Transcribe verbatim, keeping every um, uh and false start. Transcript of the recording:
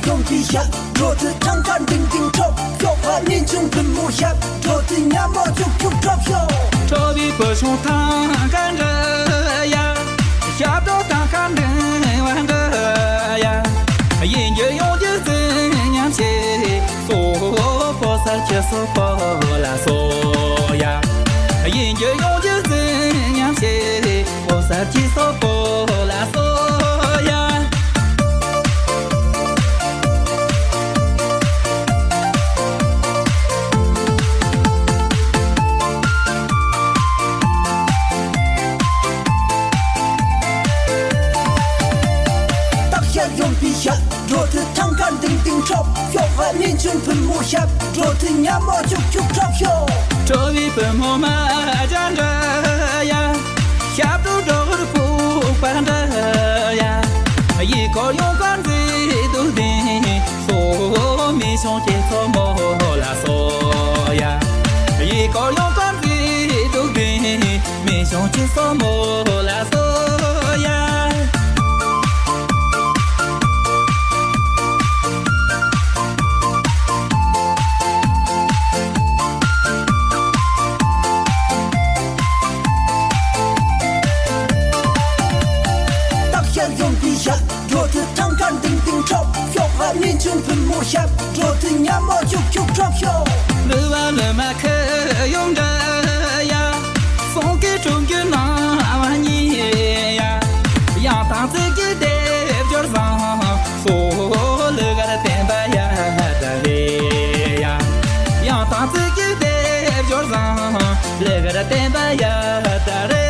ཡོང་གི་ཞབས་བྲོ་དུ་ཐང་ཀ་འབྲིང་འབྲིང་འཁྲབ། ཤོག་ཁ་ཉིན་ཆུང་བུ་མོ་ཞབས་བྲོ་དུ་ཉ་མོ་ཅུག་ཅུག་འཁྲབ་ཤོག་འཁྲབ་པའི་བུ་ཆུང་ཐང་ཀ་འདྲ་ཡ། ཞབས་བྲོ་ཐང་ཀ་འབྲིང་བ་འདྲ་ཡ། ཡིན་རྒྱུ་ཡོང་རྒྱུ་བརྩི་སྙམ་བྱེད། སོ་ཕོ་སར་གྱི་སོ་ཕོ་ལ་སོ་ཡ། ཡིན་རྒྱུ་ཡོང་རྒྱུ་བརྩི་སྙམ་བྱེད། ཕོ་གསར་གྱི་སོ་ཕོ་ལ་སོ་ཡ། སྟག་ཤར་ཡོང་པའི་ཞབས་བྲོ་དུ་ཐང་ཀ་འབྲིང་འབྲིང་འཁྲབ། ཤོག་ཁ་ཉིན་ཆུང་བུ་མོ་ཞབས་བྲོ་དུ་ཉ་མོ་ཅུག་ཅུག་འཁྲབ་ཤོག་འཁྲབ་པའི་བུ་མོ་མ་བྱ་འདྲ་ཡ། ཞབས་བྲོ་སྒྲོག་རུ་ཕུག་པ་འདྲ་ཡ། ཡི་གོ་ཡོང་ག་མཛེས་སྡུག་ལྡན། སོ་མི་ཆུང་སྐྱེ་སོ་མོ་ལ་སོ་ཡ། ཡི་གོ་ཡོང་ག་མཛེས་སྡུག་ལྡན། མི་ཆུང་སྐྱེ་སོ་མོ་ལ་སོ་ཡ། སྟག་ཤར་ཡོང་པའི་ཞབས་བྲོ་དུ་ཐང་ཀ་འབྲིང་འབྲིང་འཁྲབ། ཤོག་ཁ་ཉིན་ཆུང་བུ་མོ་ཞབས་བྲོ་དུ་ཉ་མོ་ཅུག་ཅུག་འཁྲབ་ཤོག་ལུ་བ་ལུ་མ་ཁུ་ཡོང་འདྲ་ཡ། སོང་གི་ཁྲོམ་གྱི་ནང་བ་གཉིས་ཡ། ཡང་དང་ཚིག་གི་སྡེབ་སྦྱོར་བཟང་། སོ་ལུ་གར་བསྟན་པ་ཡ་ད་རེ་ཡ། ཡང་དང་ཚིག་གི་སྡེབ་སྦྱོར་བཟང་། ལུ་གར་བསྟན་པ་ཡ་ད་རེ།